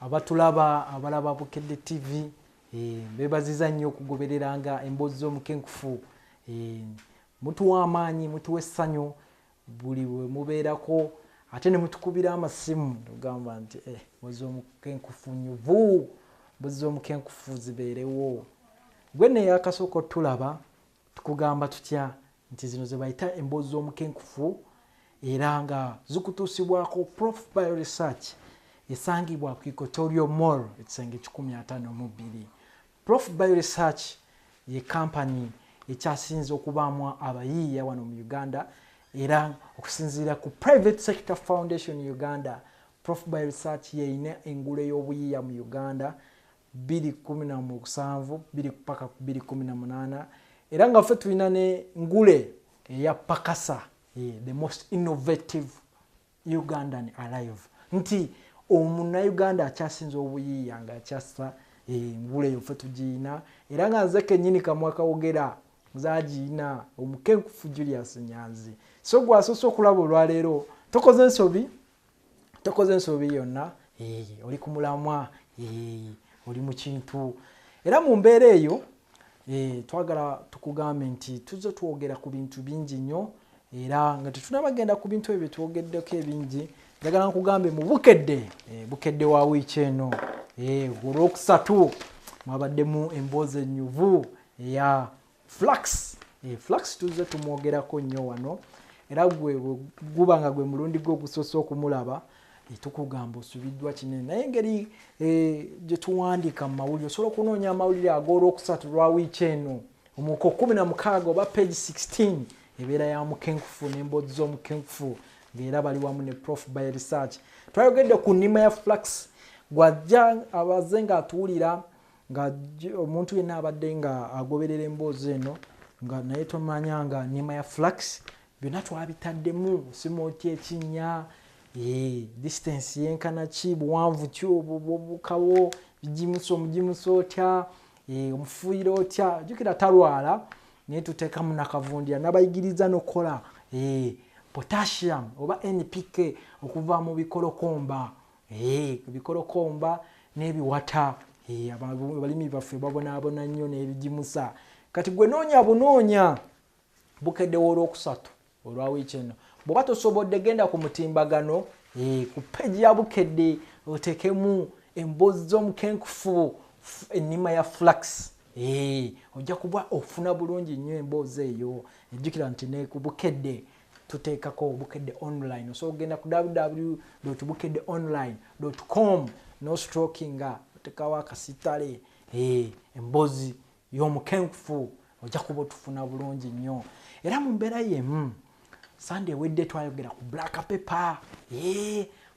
Abatulaba, abalaba Bukedde TV, bebaziza nnyo okugobereranga emboozi z'omukenkufu. Mutuwa amaanyi, mutuwa essanyu buli we mubeerako, ate ne mutukubira amasimu tugamba nti emboozi z'omukenkufu nyuvu, emboozi z'omukenkufu zibeerewo. Gwe nne yakasooka otulaba, tukugamba tutya nti zino ze bayita emboozi z'omukenkufu, era nga zikutuusibwako Prof Bio Research, esangibwa ku Equatorial Mall, ekisenge 152. Prof Bio Research ye kampani ekyasinze okubaamu abayiiya wano mu Uganda, era okusinziira ku Private Sector Foundation Uganda, Prof Bio Research yeyina engule y'obuyiiya mu Uganda 2017 2 paka 2018, era nga ffe tulina ne ngule eya Pakasa, the most innovative Ugandan alive, nti omunnayuganda akyasinze obuyiiya nga akyasa engule eyo ffe tugiyina, era nga nze kennyini kamwa kawogera nzagiina, omukenkufu Julius Nyanzi. So gwasoose okulaba olwaleero, tokoze nsobi, tokoze nsobi yonna, oli ku mulamwa, oli mu kintu. Era mu mbeera eyo twagala tukugambe nti tuzze twogera ku bintu bingi nnyo, era nga tetunabagenda ku bintu ebyo twogeddeko ebingi, njagala nkugambe mu Bukedde, Bukedde wa wiiki eno, olwokusatu mwabaddemu emboozi ennyuvu eya Flax. Flax tuzze tumwogerako nnyo wano, era gwe guba nga gwe mulundi gwe ogusoose okumulaba, tukugamba osubiddwa kinene. Naye engeri gye tuwandiika mu mawulire, osobola okunoonya amawulire ag'olwokusatu lwa wiiki eno omuko 16 oba page 16, ebeera ya mukenkufu n'emboozi z'omukenkufu, ng'era bali wamu ne Prof Bio Research. Twayogedde ku nnima ya flax. Gwajja abaze ng'atuwulira, nga omuntu yenna abadde nga agoberera emboozi eno nga naye tomanya nga nnima ya flax byonna twabitaddemu, osima otya ekinnya, distance yenkana ki, buwanvu ki obukawo, bigimusa omugimusa otya, omufuuyira otya, jjukira talwala, naye tuteekamu nakavundira n'abayigiriza n'okukola potassium oba NPK okuva mu bikolokomba, bikolokomba n'ebiwata. Abalimi baffe babonaabona nnyo n'ebigimusa. Kati gwe noonya bunoonya Bukeddewo olwokusatu olwa wiiki eno. Bw'oba tosobodde, genda ku mutimbagano, ku page ya Bukedde, oteekemu emboozi z'omukenkufu ennima ya flax, ojja kuba ofuna bulungi nnyo emboozi eyo. Ejjukira nti ne ku Bukedde tuteekako Bukedde Online, osobola okugenda ku www.bukeddeonline.com nostrokinga otekawo akasitale emboozi y'omukenkufu, ojja kuba otufuna bulungi nnyo. Era mu mbeera yemu, Sande ewedde twayogera ku black pepper.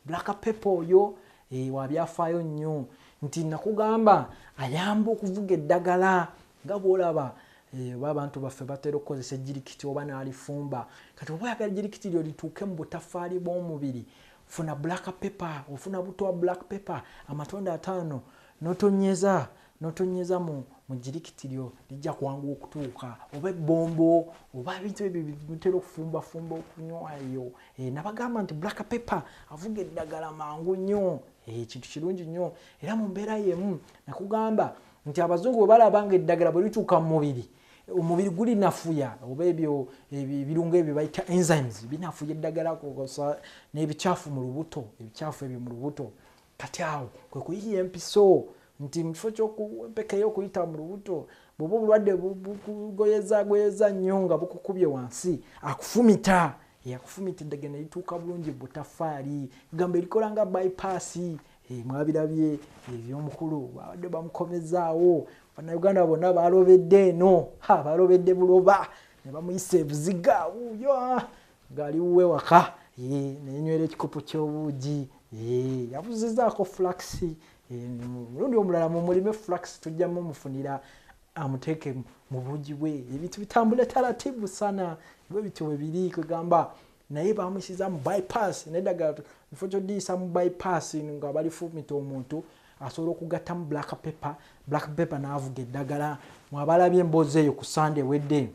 Black pepper oyo wabyafaayo nnyo, nti nakugamba ayamba okuvuga eddagala, nga bw'olaba oba abantu baffe batera okukozesa ejjirikiti oba n'alifumba. Kati oba oyagala ejjirikiti lyo lituuke mu butafaali bw'omubiri, funa black pepper, ofuna buto wa black pepper amatondo 5, n'otonyeza n'otonyeza mu jirikiti lyo, lijja kwanguwa okutuuka, oba ebbombo oba ebintu ebyo bitera okufumbafumba okunywa eyo. Nabagamba nti black pepper avuga eddagala mangu nnyo, kintu kirungi nnyo. Era mu mbeera y'emu nakugamba nti abazungu bwe balaba nga eddagala bwe lituuka mu mubiri, omubiri gulinafuya, oba ebyo ebirungo ebyo bayita enzymes binafuya eddagala n'ebikyafu mu lubuto, ebikyafu ebyo mu lubuto. Kati awo kwe kuyiya empiso nti mu kifo ky'empeke y'okuyita mu lubuto, bw'oba obulwadde bukugoyezagoyeza nnyo nga bukukubye wansi, akufumita, akufumita eddagala ne lituuka bulungi butafaali, gamba erikola nga bypass. Mwabirabye ebyomukulu babadde bamukomezaawo, bannayuganda bonna balobedde eno, balobedde buloba ne bamuyisa ebuziga wuuyo ng'ali wuwe waka, nenywera ekikopo ky'obuugi, yabuzizaako flax. Mulundi omulala mumulime flax, tujjamu mufunira amuteeke mu buugi bwe, ebintu bitambule taratibu sana, bwe bityo bwe biri. Kwegamba naye bamuyisiza mu bypass neddagala, kifo kyodiyisa mu bypass nga balifumita omuntu, asobola okugattamu black pepper, black pepper n'avuga eddagala. Mwabalabye emboozi eyo ku Sande ewedde.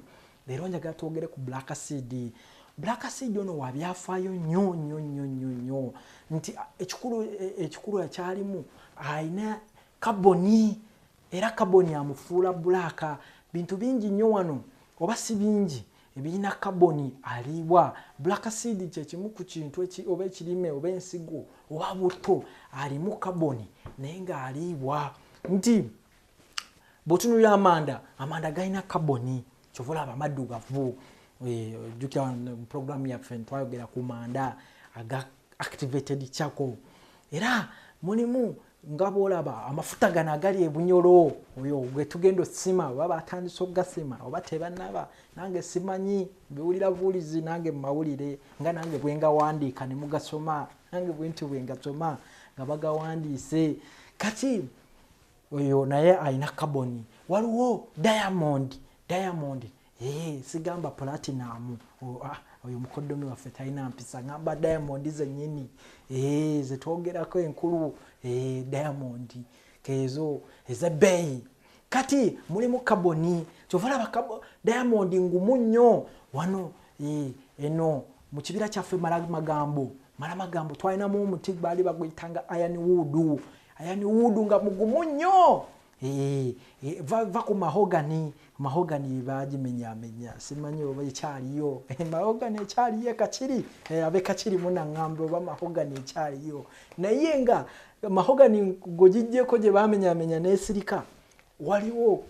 Leero njagala twogere ku black seed. Black seed ono wabyafaayo nnyo nnyo nnyo nnyo nnyo, nti ekikulu ekyalimu Alina kaboni, era kaboni amufuula black. Bintu bingi nnyo wano, oba si bingi, ebirina kaboni aliibwa. Black seed kyekimu ku kintu oba ekirime oba ensigo oba buto alimu kaboni naye ng'aliibwa. Nti bw'otunuulira amanda, amanda galina kaboni, kyova olaba amaddugavu. Ojjukira mu programu yaffe twayogera ku manda aga activated charcoal. Era mulimu nga bw'olaba amafuta gano agali ebunyolo, oyo gwe tugenda osima, oba batandise okugasima oba tebannaba, nange simanyi, mbiwulira buwulizi nange mu mawulire, nga nange bwe ngawandiika ne mugasoma, nange bwe nti bwe ngasoma nga bagawandiise. Kati oyo naye alina kaboni. Waliwo diamond, diamond sigamba platinum, oyo mukoddomi waffe talina mpisa, ngamba diamond zennyini zetwogerako enkulu, diamond kezo ez'ebbeeyi. Kati mulimu kaboni, kyova olaba diamond ngumu nnyo wano eno mu kibira kyaffe Malamagambo. Malamagambo twalinamu omuti baali baguyitanga iron wood, iron wood nga mugumu nnyo. Va ku mahogani, mahogani bagimenyamenya, simanyi oba ekyaliyo mahogani ekyaliyo ekakiri, abe Kakiri munaŋŋamba oba mahogani ekyaliyo, naye nga mahogani gogijjeko gye bamenyamenya n'esirika. Waliwo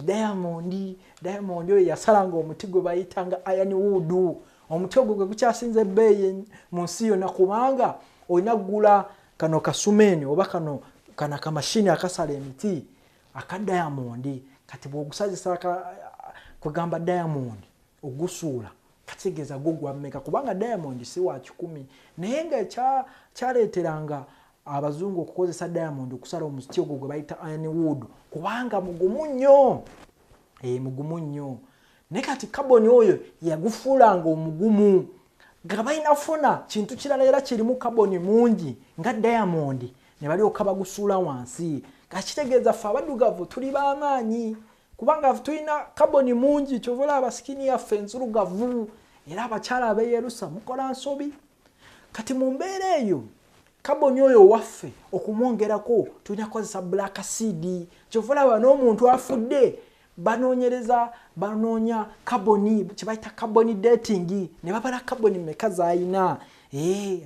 diamond, diamond oyo yasalanga omuti gwe bayitanga iron wood. Omuti ogwo gwe gukyasinze ebbeeyi mu nsi yonna, kubanga olina kugula kano kasumeeni oba kano kana kamashini akasala emiti aka diamond. Kati bw'ogusazisa kwegamba diamond ogusuula, kategeeza gwo gwa mmeka, kubanga diamond si wa 1,000. Naye nga kyaleeteranga abazungu okukozesa diamond okusala omuti ogwo gwe bayita iron wood, kubanga mugumu nnyo, mugumu nnyo. Naye kati kaboni oyo yagufuulanga omugumu, nga balina funa kintu kirala era kirimu kaboni mungi nga diamond, ne balyoka bagusuula wansi. Kakitegeeza ffe abaddugavu tuli b'amaanyi, kubanga tulina kaboni mungi, kyova olaba sikini yaffe enzirugavu. Era abakyala abeeyerusa mukola nsobi. Kati mu mbeera eyo kaboni oyo waffe okumwongerako tulina kukozesa black seed. Kyova olaba n'omuntu afudde banoonyereza, banoonya kaboni, kye bayita carbon dating, ne babala kaboni mmeka z'alina.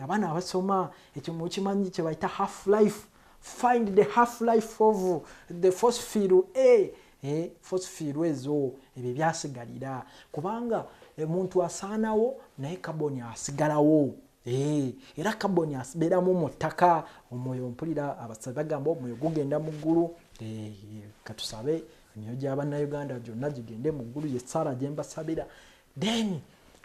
Abaana abasoma ekyo mukimanyi kye bayita half life, find the half life of the phosphorus A. Phosphorus ezo ebyo byasigalira, kubanga omuntu asaanawo naye kaboni asigalawo. Era kaboni abeeramu mu ttaka. Omwoyo mpulira abasabe bagamba omwoyo gugenda mu ggulu. Katusabe emyoyo gy'abannayuganda gyonna gigende mu ggulu, ye ssaala gye mbasabira. Then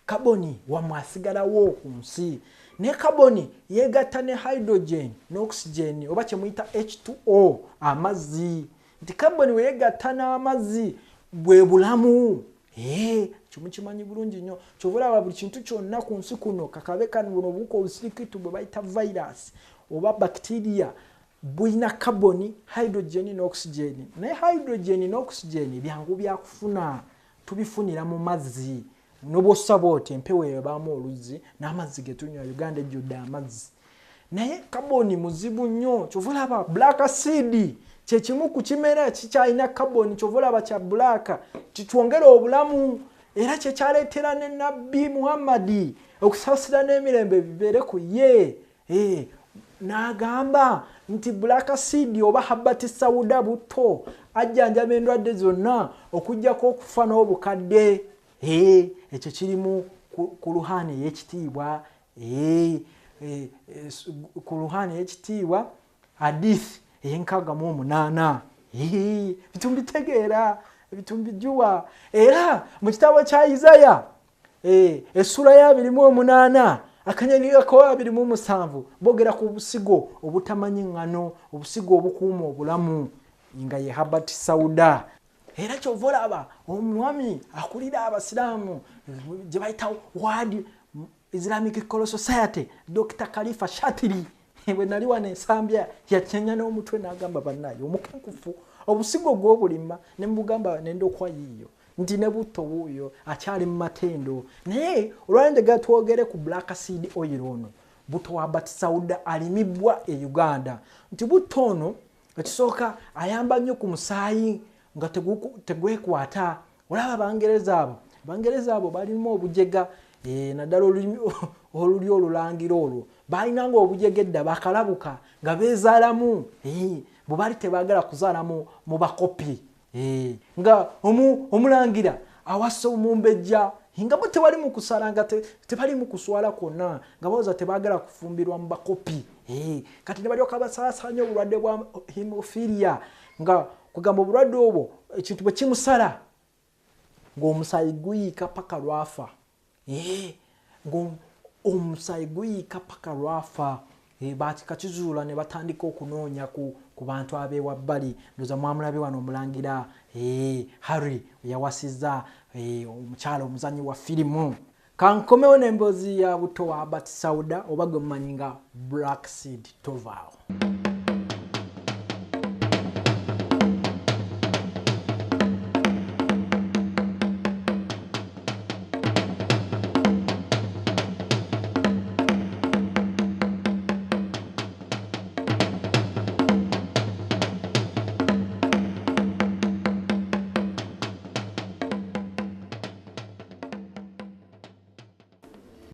kaboni wammwe asigalawo ku nsi, ne kaboni yeegatta ne hydrogen ne oxygen oba kye muyita H2O, amazzi. Nti kaboni we yeegatta n'amazzi bwe bulamu. Kyo mukimanyi bulungi nnyo. Kyova olaba buli kintu kyonna ku nsi kuno, kakabe kano, buno obuwuka obusirikitu bwe bayita virus oba bacteria, bulina kaboni, hydrogen ne oxygen. Naye hydrogen ne oxygen byangu byakufuna, tubifunira mu mazzi. Nobwosaba oti empewo ebaamu oluzzi n'amazzi ge tunywa, Uganda ejjudde amazzi. Naye kaboni muzibu nnyo. Kyova olaba black seed kyekimu ku kimera kikyalina kaboni, kyova olaba kya black, kitwongera obulamu. Era kyekyaleetera ne Nabbi Muhammadi, okusaasira n'emirembe bibeere ku ye, n'agamba nti black seed oba habati sauda butto ajjanjaba endwadde zonna okuggyako okufa n'obukadde. Ekyo kirimu ku Luhaani ey'ekitiibwa, ku Luhaani ey'ekitiibwa hadith ey'e68. Bitu mbitegeera, ebitu mbijuwa. Era mu kitabo kya Isaya, essula ya 28 akanyagi ko 27, boogera ku busigo obutamanyi ŋŋano, obusigo obukuuma obulamu nga ye habati sauda. Era kyova olaba omwami akulira abasiraamu gye bayita World Islamic Choral Society, Dr Khalifa Shatiri, bwe nali wano Ensambya yakyenya n'omutwe n'agamba, bannaye omukenkufu obusigo gw'obulima ne mubugamba nendokwa yiiyo nti ne butto wuuyo akyali mu matendo. Naye olwaleero njagala twogere ku black seed oil. Ono Buto wa Habat Sauda alimibwa e Uganda. Nti butto ono ekisooka ayamba nnyo ku musaayi nga tegwekwata. Olaba Abangereza abo balimu obujega, naddala oluli olulangira olwo balinanga obujega edda, bakalabuka nga beezaalamu, bwe baali tebaagala kuzaalamu mu bakopi, nga omulangira awasa omumbejja nga bo tebali mu kusala, nga tebali mu kuswala kwonna, nga bawoza tebaagala kufumbirwa mu bakopi. Kati ne balyoka basaasaanya obulwadde bwa hemophilia, nga kugamba obulwadde obwo ekintu bwe kimusala ng'omusaayi guyiika paka lwafa. Ng'omusaayi guyiika paka lwafa. Bakikakizuula ne batandika okunoonya ku bantu ab'ewabbali. Ndowooza mwamulabye wano omulangira Harry yawasizza omukyala omuzannyi wa firimu. Kankomewo n'emboozi ya buto wa Habat Sauda oba gwe mumanyi nga Black Seed Tovaawo.